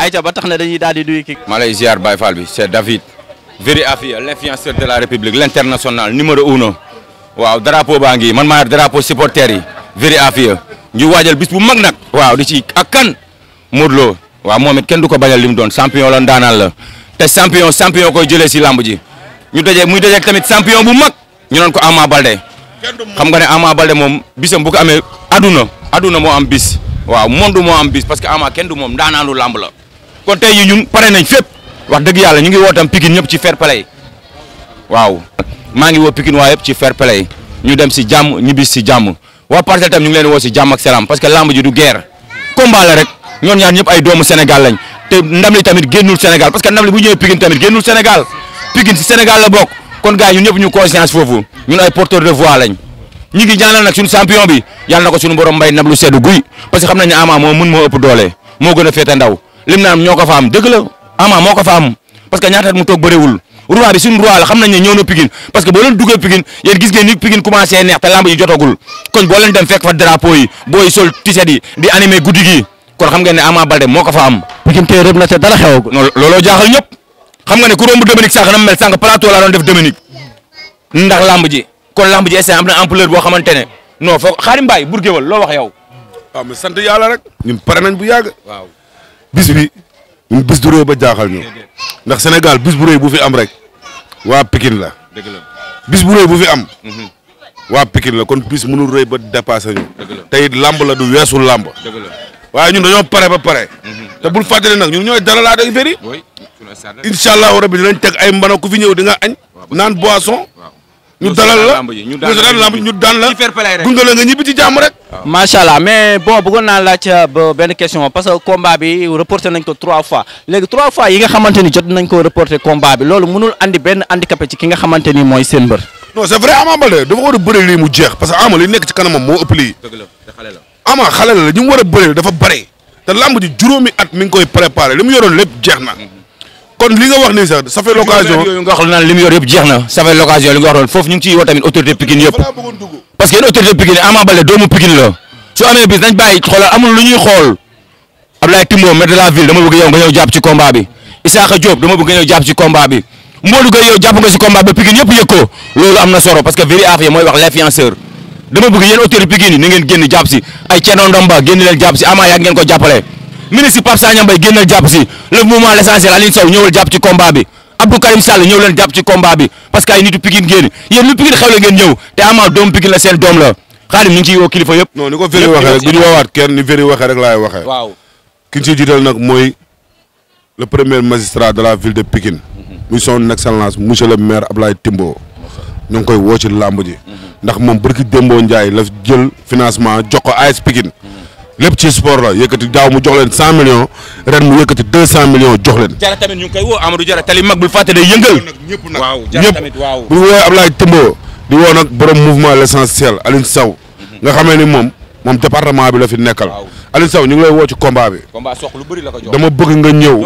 ayca ba tax na dañuy daal di nuyu kii. maa lay ziar Baye Fall bi c'est David Very Afia l'influenceur de la République l'international numéro 1 waaw drapeau baa ngi man maa yor drapeau supporter yi Very Afia ñu waajal bis bu mag nag waaw di ci ak kan Modou Lo waaw moom it kenn du ko bañal li mu doon champion la ndaanaan la te champion koy jëlee si lamb ji ñu daje muy daje tamit champion bu mag ñu doon ko Ama Baldé xam nga ne Ama Baldé moom bisam bu ko amee aduna moo am bis waaw monde moo am bis parce que Ama kenn du moom ndaanaanu lamb la kon tey yi ñun pare nañ fépp wax dëgg yàlla ñu ngi woo tam Pikine ñëpp ci fair play waaw maa ngi woo Pikine waa yëpp ci fair play ñu dem si jàmm ñibbi si jàmm waa Parcelles tam ñu ngi leen woo si jàmm ak salaam parce que lamb ji du guerre combat la rek ñoon ñaar ñëpp ay doomu Sénégal lañ te ndam li tamit génnul Sénégal parce que ndam li bu ñëwee Pikine tamit génnul Sénégal Pikine si Sénégal la bokk kon gars yi ñun ñëpp ñu conscience foofu ñun ay porteurs de voix lañ ñi ngi ñaanal nag suñu champion bi yàlla na ko suñu borom mbay ndam lu seddu guy parce que xam nañ ne Ama moo mën moo ëpp doole moo gën a féete ndaw lim naan ñoo ko fa am dëgg la Ama moo ko fa am parce que ñaata mu toog bëriwul roi bi suñu roi la xam nañ ne ñëw na Pikine parce que boo leen duggee Pikine yéen gis ngeen ni Pikine commencé neex te lamb yi jotagul kon boo leen dem fekk fa drapeau yi booy sol t-shirt yi di animé guddi gi kon xam ngeen ne Ama Baldé moo ko fa am. Pikine tey rëb na te dara xewagul. non looloo jaaxal ñëpp xam nga ne ku romb Dominique sànq na mel sànq plateau laa doon def Dominique ndax lamb ji kon lamb ji instant am na ampleur boo xamante ne non foog Xaadim Mbaye Bourguewal loo wax yow. waaw mais sant yàlla rek. ñun pare nañ bu yàgg. waaw bis bi ñun bis du rëy ba jaaxal ñu ndax Sénégal bis bu rëy bu fi am rek waa Pikine la. dëgg la bis bu rëy bu fi am. waa Pikine la kon bis mënul rëy ba dépassé ñu. tey it lamb la du weesu lamb. dëgg la waaye ñun dañoo pare ba pare. te bul fàttali nag ñun ñooy dalalaat ak Very. incha allahu rabi dinañ teg ay mbana ku fi ñëw di nga añ. naan boisson. ñu dalal la ñu daan lamb ñu daan la gunge la nga ñibbi ci jàmm rek. macha allah mais bon bëggoon naa laaj benn question parce que combat bi reporté nañ ko 3 fois léegi 3 fois yi nga xamante ni jot nañ ko reporté combat bi loolu mënul andi benn handicapé ci ki nga xamante ni mooy seen mbër. non c'est vrai Ama Baldé dafa war a bëri lii mu jeex parce que Ama li nekk ci kanamam moo ëpp lii. dëgg la te xale la. Ama xale la ñu mu war a bëri dafa bare te lamb ji juróomi at mi ngi koy préparé li mu yoroon lépp jeex na. kon li nga wax nii sax ça fait l'occasion yooyu nga wax naan li mu yor yëpp jeex na ça fait l'occasion li nga wax loolu foofu ñu ngi ciy woo tamit autorité Pikine yëpp parce que yéen autorité Pikine Ama Baldé doomu Pikine la su amee bis nañ bàyyi xoolal amul lu ñuy xool Abdoulaye Timbo maire de la ville dama bëgg yow nga ñëw jàpp ci combat bi Issakha Diop dama bëgg nga ñëw jàpp ci combat bi Modou Gueye yow jàpp nga ci combat bi Pikine yëpp yëg ko loolu am na solo parce que Very Afia mooy wax l'influenceur dama bëgg yéen autorité Pikine yi ni ngeen génn jàpp si ay Thierno Ndomba génn leen jàpp si Ama yaa ngeen ko jàppale ministre Pape Sagna Mbaye génnal jàpp si le mouvement l'essentiel Aline Sow ñëwal jàpp ci combat bi Abdou Karim Sall ñëw leen jàpp ci combat bi parce que ay nitu Pikine ngeen yéen lu Pikine xewle ngeen ñëw te Ama doomu Pikine la seen doom la Xaadim ñu ngi ciy woo kilifa yëpp. non ni ko Very waxee rek du ñu woowaat kenn ni Very waxee rek laay waxee. waaw ki ñu ciy jiital nag mooy le premier magistrat de la ville de Pikine. muy son excellence monsieur le maire Abdoulaye Timbo. ñu ngi koy woo ci làmb ji. ndax moom barki Dembo Ndiaye la jël financement jox ko AS Pikine. lépp ci sport la yëkkati daaw mu jox leen 100 millions ren mu yëkkati 200 millions jox leen. Jara tamit ñu ngi koy woo Amadou Jara tali mag bul fàtte day yëngal. waaw Jara tamit waaw bu ñu woowee Abdoulaye Timbo di woo nag borom mouvement l'essentiel Aline Sow nga xamee ni moom département bi la fi nekkal. Aline Sow ñu ngi lay woo ci combat bi. combat sox lu bëri la ko jox. dama bëgg nga ñëw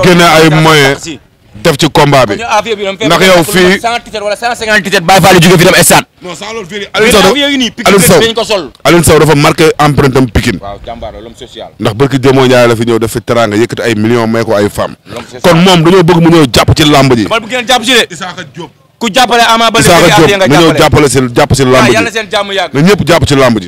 génne ay moyens def ci combat bi ndax yow fii 117 wala 157 Baye Fall jóge fi dem stade. non sans loolu Very Aline Sow dafa marqué empreinte am Pikine. waaw jàmbaar la l'homme social. ndax barki Demba Ndiaye la fi ñëw def fi teranga yëkkati ay millions may ko ay femmes. kon moom dañoo bëgg mu ñëw jàpp ci làmb ji. dama bëgg ngeen jàpp ci de. Issakha Diop ku jàppale Ama Baldé Issakha Diop nga ñëw jàpp si làmb ji. yàlla seen jàmm yàgg. na ñëpp jàpp ci làmb ji.